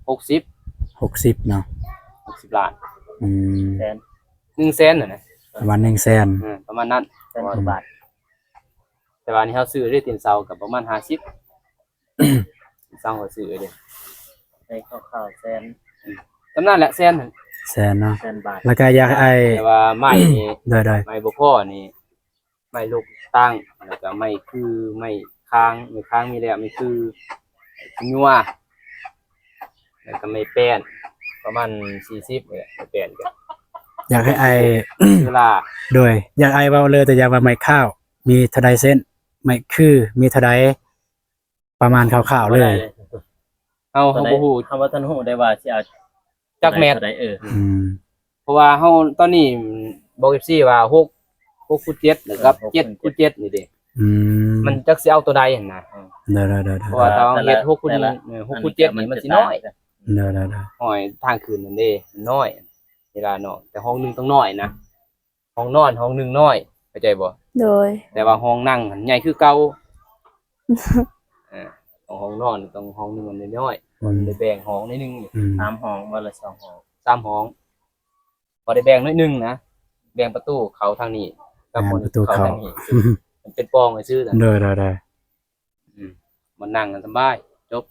ຫົກສິບ ຫົກສິບເນາະ ຫົກສິບລ້ານ. ອືມ ແສນ ໜຶ່ງແສນຫັ້ນນະ ປະມານໜຶ່ງແສນ. ເອີ ປະມານນັ້ນ ແສນກວ່າບາດ. ແຕ່ວ່ານີ້ເຮົາຊື້ໄດ້ຕີນເສົາກໍປະມານຫ້າສິບ ເສົາເຮົາຊື້ໄດ້ ໄດ້ຄ່າວໆແສນ ອືມ ປະມານນັ້ນແຫຼະ ແສນ ແສນເນາະ ແສນບາດ. ແລ້ວກໍຢາກໃຫ້ ແຕ່ວ່າໄມ້ນີ້ ໄດ້ໆ ໄມ້ບໍ່ພໍນີ້ ໄມ້ລູກຕັ້ງ ແລ້ວກໍໄມ້ຄື ໄມ້ຄາງ ໄມ້ຄາງມີແລ້ວ ໄມ້ຄື ໄມ້ຄືຍົວ ແລ້ວກໍໄມ້ແປ້ນ ປະມານສີ່ສິບນີ້ແຫຼະ ໄມ້ແປ້ນກໍ ຢາກໃຫ້ອ້າຍ ຄືລາ. ໂດຍ ຢາກໃຫ້ອ້າຍເວົ້າເລີຍ ຕົວຢ່າງວ່າໄມ້ຄາວມີເທົ່າໃດເຊັນ ໄມ້ຄືມີເທົ່າໃດ ປະມານຄ່າວໆເລີຍ. ເຮົາ ເຮົາບໍ່ຮູ້ ເຮົາບໍ່ທັນຮູ້ໄດ້ວ່າຊິເອົາຈັກແມັດ ເທົ່າໃດ. ເອີ ອືມ ເພາະວ່າເຮົາຕອນນີ້ບອກເອັຟຊີວ່າຫົກ ຫົກຄູນເຈັດ ແລ້ວກັບເຈັດຄູນເຈັດນີ້ເດ້. ອືມ ມັນຈັກຊິເອົາຕົວໃດຫັ້ນນະ. ເອີ ໄດ້ໆໆໆ. ເພາະວ່າຖ້າເຮົາເຮັດຫົກຄູນ ແຕ່ລະ ເອີ ຫົກຄູນເຈັດນີ້ມັນຊິນ້ອຍ. ໄດ້ໆໆໆ. ຫ້ອຍທາງຂຶ້ນນັ້ນເດ້ ມັນນ້ອຍ ເວລາເນາະ ແຕ່ຫ້ອງໜຶ່ງຕ້ອງນ້ອຍນະ. ຫ້ອງນອນຫ້ອງໜຶ່ງນ້ອຍ ເຂົ້າໃຈບໍ່? ໂດຍ ແຕ່ວ່າຫ້ອງນັ່ງຫັ້ນໃຫຍ່ຄືເກົ່າ. ເອີ ຫ້ອງນອນຕ້ອງຫ້ອງໜຶ່ງມັນນ້ອຍໆ ອືມ ມັນໄດ້ແບ່ງຫ້ອງໜ້ອຍໜຶ່ງ. ອືມ ສາມຫ້ອງ ບໍ່ລະສອງຫ້ອງ ສາມຫ້ອງ ພໍໄດ້ແບ່ງໜ້ອຍໜຶ່ງນະ ແບ່ງປະຕູເຂົ້າທາງນີ້ກັບ ແມ່ນ ປະຕູເຂົ້າ ເຂົ້າທາງນີ້ ມັນເປັນປ່ອງຊື່ໆ. ໂດຍໆໆ. ອືມ ບ່ອນນັ່ງສະບາຍ ຈົບ.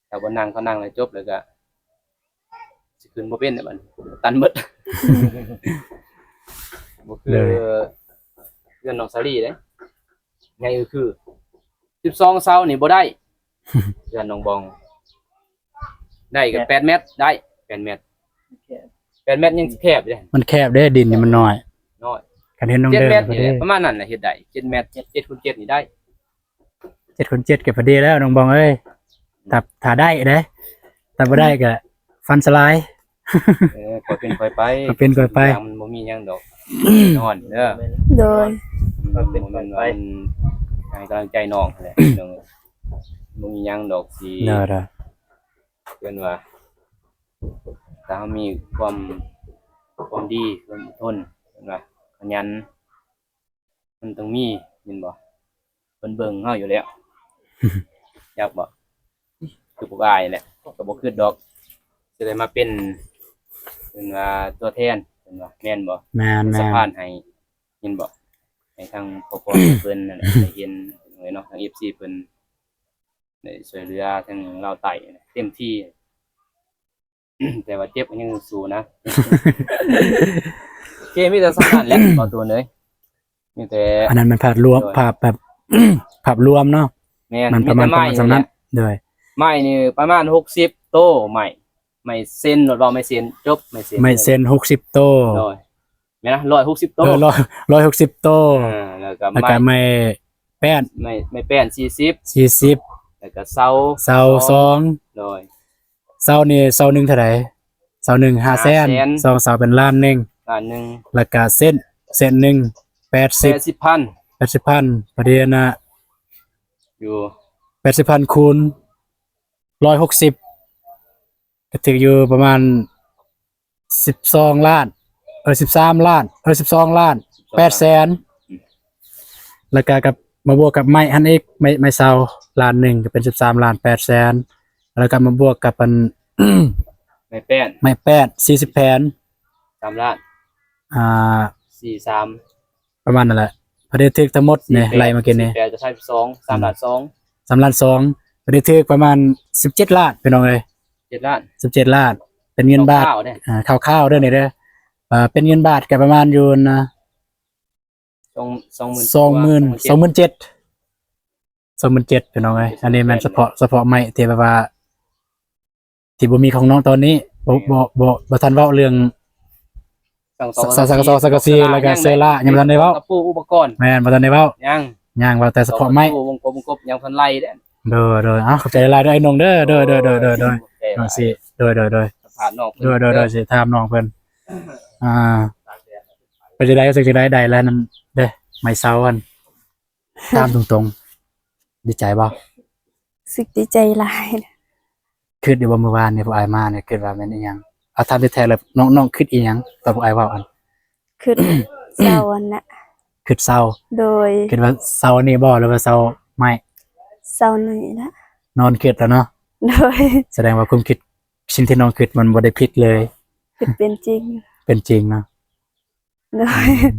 ແຖວບ່ອນນັ່ງເຂົານັ່ງແລ້ວຈົບ ແລ້ວກະຊິຂຶ້ນບໍ່ເປັນແລ້ວບັດນີ້ ຕັນໝົດ. ບໍ່ຄື ໂດຍ ເຮືອນນ້ອງສາລີເດ້ ໃຫຍ່ຄື ສິບສອງເສົານີ້ບໍ່ໄດ້. ເຮືອນນ້ອງບອງ ໄດ້ກໍແປດແມັດ ໄດ້ແປດແມັດ ແປດແມັດຍັງຊິແຄບເດ້. ມັນແຄບເດ້ ດິນນີ້ມັນນ້ອຍ ນ້ອຍ ຄັນເຮັດນ້ອງເດີ ເຈັດແມັດນີ້ແຫຼະ ປະມານນັ້ນແຫຼະ ເຮັດໄດ້ເຈັດແມັດ ເຈັດຄູນເຈັດນີ້ໄດ້. ເຈັດຄູນເຈັດກໍພໍດີແລ້ວນ້ອງບອງເອີຍ. ຖ້າ ຖ້າໄດ້ເດ້ ຖ້າບໍ່ໄດ້ກໍຟັນສະລາຍ. ເອີ ຄ່ອຍເປັນຄ່ອຍໄປ ຄ່ອຍເປັນຄ່ອຍໄປ ມັນບໍ່ມີຫຍັງດອກ ນອນເດີ. ໂດຍ ຄ່ອຍເປັນຄ່ອຍໄປ ໃຫ້ກຳລັງໃຈນ້ອງຫັ້ນແຫຼະ ນ້ອງ ບໍ່ມີຫຍັງດອກຊິ ໂດຍໆ ເອີ້ນວ່າ ຖ້າເຮົາມີຄວາມ ຄວາມດີ ຄວາມອົດທົນ ເອີ້ນວ່າຂະຫຍັນ ມັນຕ້ອງມີ ແມ່ນບໍ່? ເພິ່ນເບິ່ງເຮົາຢູ່ແລ້ວ ຈັກບໍ່? ຄືພວກອ້າຍແຫຼະ ກໍບໍ່ຄິດດອກ ຊິໄດ້ມາເປັນ ເອີ້ນວ່າຕົວແທນ ເພິ່ນວ່າ ແມ່ນບໍ່? ແມ່ນໆ ເປັນສະພານໃຫ້ ແມ່ນບໍ່? ໃຫ້ທາງພໍ່ພໍ່ເພິ່ນນັ້ນແຫຼະ ໄດ້ເຫັນເນາະ ທາງເອັຟຊີເພິ່ນໄດ້ຊ່ວຍເຫຼືອທາງລາວໃຕ້ເຕັມທີ່. ແຕ່ວ່າເຈັບກໍຍັງສູ້ນະ. ໂອເຄ ມີແຕ່ສ່ຳນັ້ນແຫຼະ ຂໍໂທດເດີ ມີແຕ່ ອັນນັ້ນມັນພາບລວມ ໂດຍ ພາບແບບ ພາບລວມເນາະ. ແມ່ນ ມັນປະມານ ມີແຕ່ໄມ້ ປະມານສ່ຳນັ້ນ ນີ້ແຫຼະ ໂດຍ ໄມ້ນີ້ປະມານຫົກສິບໂຕ ໄມ້ ໄມ້ເຊັນ ໂລດເວົ້າໄມ້ເຊັນ ຈົບ ໄມ້ເຊັນ ໄມ້ເຊັນຫົກສິບໂຕ ໂດຍ ແມ່ນນະ ຮ້ອຍຫົກສິບໂຕ ເອີ ຮ້ອຍ ຮ້ອຍຫົກສິບໂຕ ເອີ ແລ້ວກໍ ແລ້ວກໍໄມ້ ໄມ້ແປ້ນ ໄມ້ ໄມ້ແປ້ນສີ່ສິບ ສີ່ສິບ ແລ້ວກໍເສົາ ເສົາສອງ ສອງ ໂດຍ ເສົານີ້ເສົາໜຶ່ງເທົ່າໃດ? ເສົາໜຶ່ງຫ້າແສນ ຫ້າແສນ ສອງເສົາເປັນລ້ານໜຶ່ງ ລ້ານໜຶ່ງ ແລ້ວກະເຊັນ ເຊັນໜຶ່ງແປດສິບ ແປດສິບພັນ ແປດສິບພັນ ພໍດີນະ ຢູ່ ແປດສິບພັນຄູນຮ້ອຍຫົກສິບ ກໍຖືກຢູ່ປະມານສິບສອງລ້ານ ເອີ ສິບສາມລ້ານ ເອີ ສິບສອງລ້ານ ສິບສອງລ້ານ ແປດແສນ ອືມ ແລ້ວກະກັບມາບວກກັບໄມ້ຫັ້ນອີກ ໄມ້ ໄມ້ເສົາລ້ານໜຶ່ງ ກໍເປັນສິບສາມລ້ານແປດແສນ ແລ້ວກໍມາບວກກັບອັນ ໄມ້ແປ້ນ ໄມ້ແປ້ນສີ່ສິບແຜ່ນ ສາມລ້ານ ອ່າ ສີ່ສາມ ປະມານນັ້ນແຫຼະ ພໍດີຖືກທັງໝົດນີ້ ສີ່ແປດ ໄລ່ມາກິນນີ້ ສີ່ແປດກໍສາມສິບສອງ ສາມລ້ານສອງ ສາມລ້ານສອງ ພໍດີຖືກປະມານສິບເຈັດລ້ານ ພີ່ນ້ອງເອີຍ ເຈັດລ້ານ ສິບເຈັດລ້ານ ເປັນເງິນບາດ ຄ່າວໆເດ້ ອ່າ ຄ່າວໆເດີນີ້ເດີ ອ່າ ເປັນເງິນບາດກໍປະມານຢູ່ນະ ສອງ ສອງໝື່ນ ສອງໝື່ນ ສອງໝື່ນເຈັດ ສອງໝື່ນເຈັດ ພີ່ນ້ອງເອີຍ ອັນນີ້ແມ່ນສະເພາະ ສະເພາະໄມ້ທີ່ແບບວ່າ ທີ່ບໍ່ມີຂອງນ້ອງຕອນນີ້ ບໍ່ ບໍ່ ບໍ່ ບໍ່ທັນເວົ້າເລື່ອງ ສັງກະສີ ສັງກະສີ ແລ້ວກໍເຊື້ອລາ ຍັງບໍ່ທັນໄດ້ເວົ້າ ຕະປູ ອຸປະກອນ ແມ່ນ ບໍ່ທັນໄດ້ເວົ້າ ຍັງ ຍັງ ເວົ້າແຕ່ສະເພາະໄມ້ ຕົວະຕູ ວົງກົບ ຍັງບໍ່ທັນໄລ່ເດ້. ໂດຍ ໂດຍ ເອົາ ຂອບໃຈຫຼາຍໆເດີ ອ້າຍນົງເດີ ໂດຍ ໂດຍ ໂດຍ ໂດຍ ໂດຍ ຊິ ໂດຍ ໂດຍ ໂດຍ ສະພາບນ້ອງເພິ່ນ ໂດຍ ໂດຍ ໂດຍ ຊິຖາມນ້ອງເພິ່ນ ອ່າ ປັນຈັ່ງໃດ ຮູ້ສຶກຈັ່ງໃດ ໄດ້ແລ້ວນັ້ນເດ້ ໄມ້ເຊົາອັນ ຖາມຕົງໆ ດີໃຈບໍ່? ຮູ້ສຶກດີໃຈຫຼາຍ. ຄິດຢູ່ບໍ່ ມື້ວານນີ້ພວກອ້າຍມານີ້ ຄິດວ່າແມ່ນອີ່ຫຍັງ? ເອົາ ຖາມແທ້ໆເລີຍ ນ້ອງ ນ້ອງຄິດອີ່ຫຍັງຕອນພວກອ້າຍເວົ້າຫັ້ນ? ຄິດເຊົາຫັ້ນແຫຼະ. ຄິດເຊົາ? ໂດຍ. ຄິດວ່າເຊົາອັນນີ້ບໍ່ ຫຼືວ່າເຊົາໄມ້? ເຊົານີ້ແຫຼະ. ນອນຄິດແລ້ວເນາະ? ໂດຍ. ສະແດງວ່າຄວາມຄິດ ສິ່ງທີ່ນ້ອງຄິດມັນບໍ່ໄດ້ຜິດເລີຍ. ຄິດເປັນຈິງ. ເປັນຈິງເນາະ? ໂດຍ. ອືມ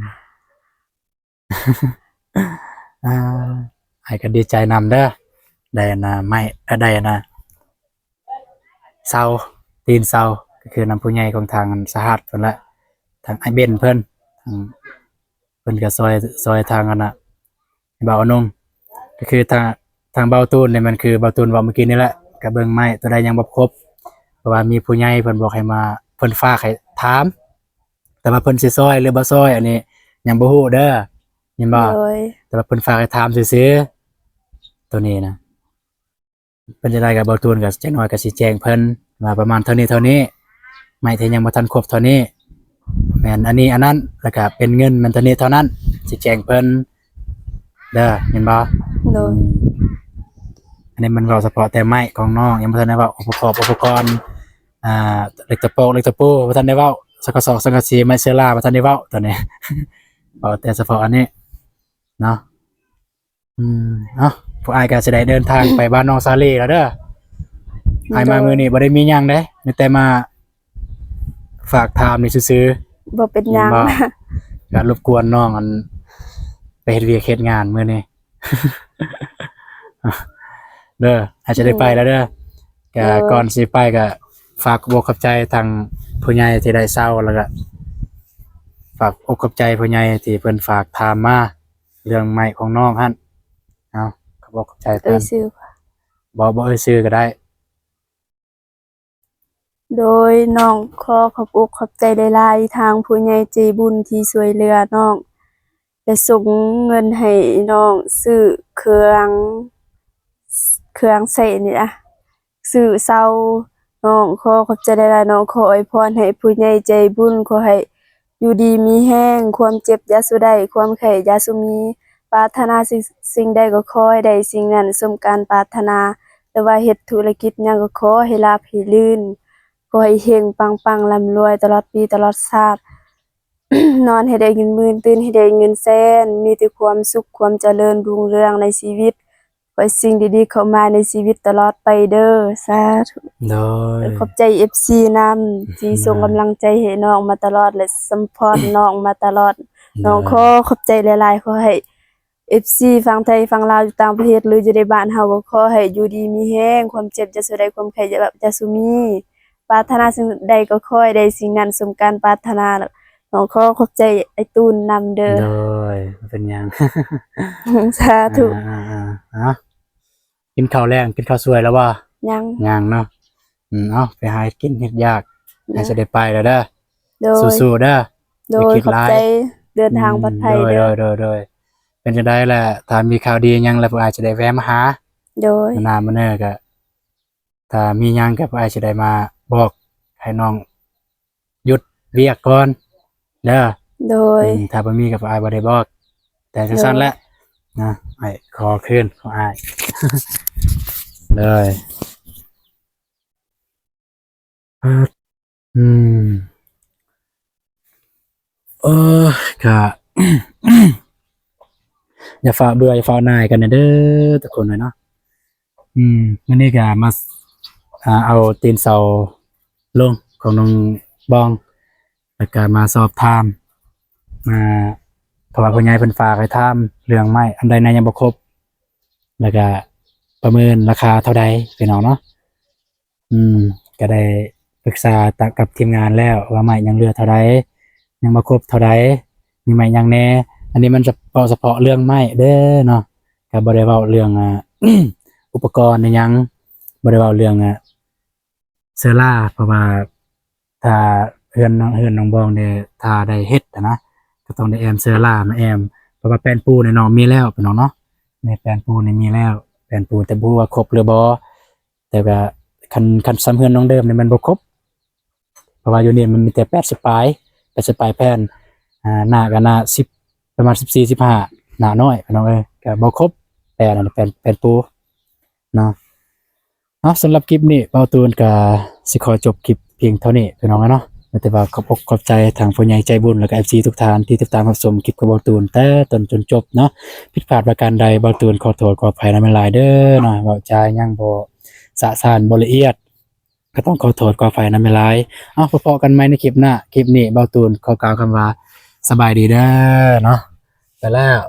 ອ່າ ອ້າຍກໍດີໃຈນຳເດີ ໄດ້ອັນນ່າ ໄມ້ ເອີ ໄດ້ອັນນ່າ ເຊົາ ຕີນເຊົາ ກໍຄືນຳຜູ້ໃຫຍ່ຂອງທາງສະຫະລັດເພິ່ນແຫຼະ ທາງອ້າຍເບັນເພິ່ນ ທາງ ເພິ່ນກໍຊ່ອຍ ຊ່ອຍທາງອັນນ່າ ບ່າວອະນົງ ກໍຄືທາງ ທາງບ່າວຕູນນີ້ ມັນຄືບ່າວຕູນເວົ້າມື້ກີ້ນີ້ແຫຼະ ກໍເບິ່ງໄມ້ຕົວໃດຍັງບໍ່ຄົບ ເພາະວ່າມີຜູ້ໃຫຍ່ເພິ່ນບອກໃຫ້ມາ ເພິ່ນຝາກໃຫ້ຖາມ ແຕ່ວ່າເພິ່ນຊິຊ່ອຍ ຫຼື ບໍ່ຊ່ອຍ ອັນນີ້ຍັງບໍ່ຮູ້ເດີ ແມ່ນບໍ່? ໂດຍ. ແຕ່ວ່າເພິ່ນຝາກໃຫ້ຖາມຊື່ໆ ໂຕນີ້ນະ ເປັນຈັ່ງໃດກໍ ບ່າວຕູນກໍຈັກໜ້ອຍກໍຊິແຈ້ງເພິ່ນວ່າປະມານເທົ່ານີ້ເທົ່ານີ້ ໄມ້ທີ່ຍັງບໍ່ທັນຄົບເທົ່ານີ້ ແມ່ນອັນນີ້ອັນນັ້ນ ແລ້ວກໍເປັນເງິນແມ່ນເທົ່ານີ້ເທົ່ານັ້ນ ຊິແຈ້ງເພິ່ນເດີ ແມ່ນບໍ່? ໂດຍ. ອືມ ອັນນີ້ມັນເວົ້າສະເພາະແຕ່ໄມ້ຂອງນ້ອງ ຍັງບໍ່ທັນໄດ້ເວົ້າອົງປະກອບອຸປະກອນ ອ່າ ເຫຼັກຕະໂປກ ເຫຼັກຕະປູ ບໍ່ທັນໄດ້ເວົ້າ ສັງກະສອກ ສັງກະສີ ໄມ້ເຊື້ອລາ ບໍ່ທັນໄດ້ເວົ້າຕອນນີ້ ເວົ້າແຕ່ສະເພາະອັນນີ້ເນາະ. ອືມ ເອົ້າ ພວກອ້າຍກໍຊິໄດ້ເດີນທາງໄປບ້ານນ້ອງສາລີແລ້ວເດີ ອ້າຍມາ ໂດຍ ມື້ນີ້ບໍ່ໄດ້ມີຫຍັງເດ້ ມີແຕ່ມາຝາກຖາມນີ້ຊື່ໆ ບໍ່ເປັນຫຍັງ ແມ່ນບໍ່? ກໍລົບກວນນ້ອງ ອັນ ໄປເຮັດວຽກເຮັດງານມື້ນີ້ ເດີ ອາດຈະໄດ້ໄປແລ້ວເດີ ໂດຍ ກໍກ່ອນຊິໄປກໍຝາກອົກຂອບໃຈທາງຜູ້ໃຫຍ່ທີ່ໄດ້ເຊົ່າ ແລ້ວກໍຝາກອົກຂອບໃຈຜູ້ໃຫຍ່ທີ່ເພິ່ນຝາກຖາມມາເລື່ອງໄມ້ຂອງນ້ອງຫັ້ນ ເອົາ ຂອບອົກຂອບໃຈເພິ່ນ ບໍ່ ບໍ່ເອີ່ຍຊື່ກໍໄດ້. ໂດຍ ນ້ອງຂໍຂອບອົກຂອບໃຈຫຼາຍໆ ທາງຜູ້ໃຫຍ່ໃຈບຸນທີ່ຊ່ວຍເຫຼືອນ້ອງ ແລະ ສົ່ງເງິນໃຫ້ນ້ອງຊື້ເຄື່ອງ ເຄື່ອງໃຊ້ນີ້ລະ ຊື້ເຊົາ ນ້ອງຂໍຂອບໃຈຫຼາຍໆ ນ້ອງຂໍອວຍພອນໃຫ້ຜູ້ໃຫຍ່ໃຈບຸນ ຂໍໃຫ້ ຢູ່ດີມີແຮງ ຄວາມເຈັບຢ່າສູ່ໄດ້ ຄວາມໄຂ້ຢ່າສູ່ມີ ປາດຖະໜາສິ່ງ ສິ່ງໃດກໍຂໍໃຫ້ໄດ້ສິ່ງນັ້ນສົມການປາດຖະໜາ ຫຼືວ່າເຮັດທຸລະກິດຫຍັງກໍຂໍໃຫ້ລາບໃຫ້ລື່ນ ຂໍໃຫ້ເຮັງປັງໆ ລ່ຳລວຍຕະຫຼອດປີຕະຫຼອດຊາດ ນອນໃຫ້ໄດ້ເງິນໝື່ນ ຕື່ນໃຫ້ໄດ້ເງິນແສນ ມີແຕ່ຄວາມສຸກ ຄວາມຈະເລີນຮຸ່ງເຮືອງໃນຊີວິດ ຂໍໃຫ້ສິ່ງດີໆເຂົ້າມາໃນຊີວິດຕະຫຼອດໄປເດີ ສາທຸ. ໂດຍ ຂອບໃຈເອັຟຊີນຳ ທີ່ ໂດຍ ສົ່ງກຳລັງໃຈໃຫ້ນ້ອງມາຕະຫຼອດ ແລະ ຊັບພອດນ້ອງມາຕະຫຼອດ ໂດຍ ນ້ອງຂໍຂອບໃຈຫຼາຍໆ ຂໍໃຫ້ເອັຟຊີຝັ່ງໄທຝັ່ງລາວ ຢູ່ຕ່າງປະເທດ ຫຼື ຢູ່ໃນບ້ານເຮົາ ກໍຂໍໃຫ້ຢູ່ດີມີແຮງ ຄວາມເຈັບຢ່າສູ່ໄດ້ ຄວາມໄຂ້ຢ່າສູ່ມີ ປາດຖະໜາສິ່ງໃດກໍຂໍໃຫ້ໄດ້ສິ່ງນັ້ນສົມການປາດຖະໜາ ແລ້ວນ້ອງຂໍຂອບໃຈອ້າຍຕູນນຳເດີ. ໂດຍ ບໍ່ເປັນຫຍັງ ສາທຸ. ອ່າໆໆ ເອົາ ກິນເຂົ້າແລງ ກິນເຂົ້າສວຍແລ້ວບໍ່? ຍັງ ຍັງເນາະ. ອືມ ເອົາ ໄປຫາເຮັດກິນເຮັດຢາກ ໃຫ້ສະໄດ້ໄປແລ້ວເດີ. ໂດຍ ສູ້ໆເດີ. ໂດຍ ຂອບໃຈ ເດີນທາງປອດໄພເດີ. ອືມ ໂດຍໆໆ ເປັນຈັ່ງໃດລະ ຖ້າມີຂ່າວດີຫຍັງລະ ພວກອ້າຍຈະໄດ້ແວະມາຫາ. ໂດຍ ມື້ໜ້າມື້ເນີກະ ຖ້າມີຫຍັງກໍພວກອ້າຍຊິໄດ້ມາບອກໃຫ້ນ້ອງຢຸດວຽກກ່ອນເດີ. ໂດຍ ອືມ ຖ້າບໍ່ມີກໍພວກອ້າຍບໍ່ໄດ້ບອກ ແຕ່ຈັ່ງຊັ້ນແຫຼະ ໂດຍ ນະ ອ້າຍຂໍຄືນຂອງອ້າຍເລີຍ. ອືມ ເອີ ກະ ຢ່າຟ້າວເບື່ອ ຢ່າຟ້າວໜ່າຍກັນເດີທຸກຄົນເອີຍເນາະ. ອືມ ມື້ນີ້ກະມາ ອ່າ ເອົາຕີນເສົາລົງຂອງນ້ອງບອງ ແລ້ວກະມາສອບຖາມ ມາ ເພາະວ່າຜູ້ໃຫຍ່ເພິ່ນຝາກໃຫ້ຖາມເລື່ອງໄມ້ ອັນໃດແດ່ຍັງບໍ່ຄົບ ແລ້ວກະປະເມີນລາຄາເທົ່າໃດ ພີ່ນ້ອງເນາະ. ອືມ ກະໄດ້ປຶກສາກັບທີມງານແລ້ວວ່າໄມ້ຍັງເຫຼືອເທົ່າໃດ ຍັງບໍ່ຄົບເທົ່າໃດ ມີໄມ້ຫຍັງແດ່. ອັນນີ້ມັນສະເພາະ ສະເພາະເລື່ອງໄມ້ເດີເນາະ ກະບໍ່ໄດ້ເວົ້າເລື່ອງ ອ່າ ອຸປະກອນອີ່ຫຍັງ ບໍ່ໄດ້ເວົ້າເລື່ອງ ອ່າ ເຊື້ອລາ ເພາະວ່າຖ້າເຮືອນ ເຮືອນນ້ອງບອງນີ້ ຖ້າໄດ້ເຮັດຫັ້ນນະ ກໍຕ້ອງໄດ້ແອ້ມເຊື້ອລາມາແອ້ມ ເພາະວ່າແປ້ນປູນີ້ນ້ອງມີແລ້ວ ພີ່ນ້ອງເນາະ. ແມ່ນ ແປ້ນປູນີ້ມີແລ້ວ ແປ້ນປູ ແຕ່ບໍ່ຮູ້ວ່າຄົບຫຼືບໍ່ ແຕ່ກະຄັນ ຄັນສ່ຳເຮືອນນ້ອງເດີມນີ້ແມ່ນບໍ່ຄົບ ເພາະວ່າຢູ່ນີ້ມັນມີແຕ່ແປດສິບປາຍ ແປດສິບປາຍແຜ່ນ ອ່າ ໜ້າກໍໜ້າສິບ ປະມານສິບສີ່ ສິບຫ້າ ໜ້ານ້ອຍພີ່ນ້ອງເອີຍ ກໍບໍ່ຄົບ ແປນອັນ ແປນ ແປນປູເນາະ. ເອົາ ສຳລັບຄລິບນີ້ ເບົາຕູນກໍຊິຂໍຈົບຄລິບພຽງເທົ່ານີ້ພີ່ນ້ອງເນາະ. ມີແຕ່ວ່າຂອບອົກຂອບໃຈທາງຜູ້ໃຫຍ່ໃຈບຸນ ແລ້ວກໍ ເອັຟຊີ ທຸກທ່ານທີ່ຕິດຕາມຮັບຊົມຄລິບຂອງເບົາຕູນແຕ່ຕົ້ນຈົນຈົບເນາະ. ຜິດພາດປະການໃດ ເບົາຕູນຂໍໂທດຂໍອະໄພນຳຫຼາຍໆເດີເນາະ. ເວົ້າຈາຍັງບໍ່ສະສານ ບໍ່ລະອຽດ ກໍຕ້ອງຂໍໂທດຂໍອະໄພນຳຫຼາຍໆ. ເອົາ ພໍ້ກັນໃໝ່ໃນຄລິບໜ້າ. ຄລິບນີ້ເບົາຕູນຂໍກ່າວຄຳວ່າ ສະບາຍດີເດີເນາະ. ໄປແລ້ວ.